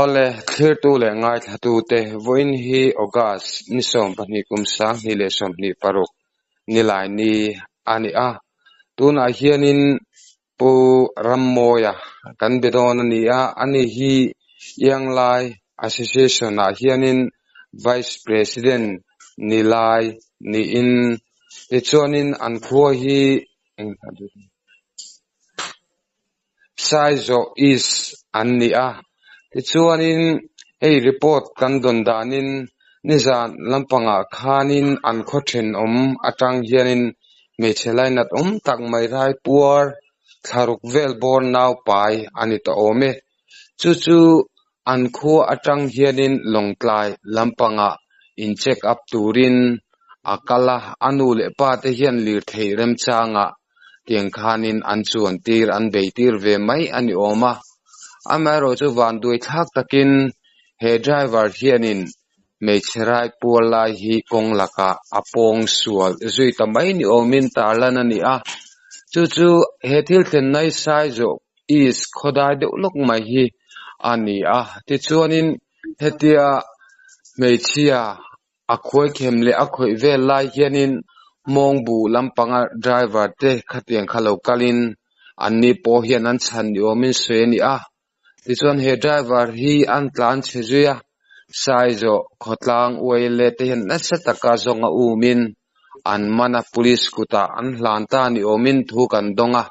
Awle, thlirtu leh ngaithlatute, vawiin hi August ni 12 kum 2026 nilai ni a ni a. Tunah hianin Pu Rammawia kan be dawn a ni a, ani hi Ianglai Association-ah hianin Vice President ni lai niin tichuanin an khua hi Saizawh East an ni a, tichuanin hei report kan dawn danin nizan lampangah khanin an khaw thenawm atang hianin hmeichhe lainat awm tak mai raipuar thlaruk vel bawr naupai a ni tawh awm e. Chu chu an khua atang hianin Lawngtlai lampangah in check up turin a kal a, a nu leh pa te hian lirthei remchangah tiang khanin an chuan tir an bei tir ve mai a ni awm a. Amaherawh chu vanduai thlak takin he driver hianin hmeichhe rai pual lai hi kawng lakah a pawng sual zui ta mai ni awmin tarlan a ni a. Chu chu he thil thlen nai Saizawh East khawdai deuh lawk mai hi a ni a. Tichuanin hetia hmeichhia A khuaikhem leh a khawih vel lai hianin mawngbu lampanga driver te khatiang kha lo kalin anni pawh hian an chhan ni awmin sawi a ni a. Tichuan he driver hi an tlan chhe zui a, Saizawh khawtlang uaile te hian nasa taka zawnga umin an man a, police kutah an hlan ta ni awmin thu kan dawng a.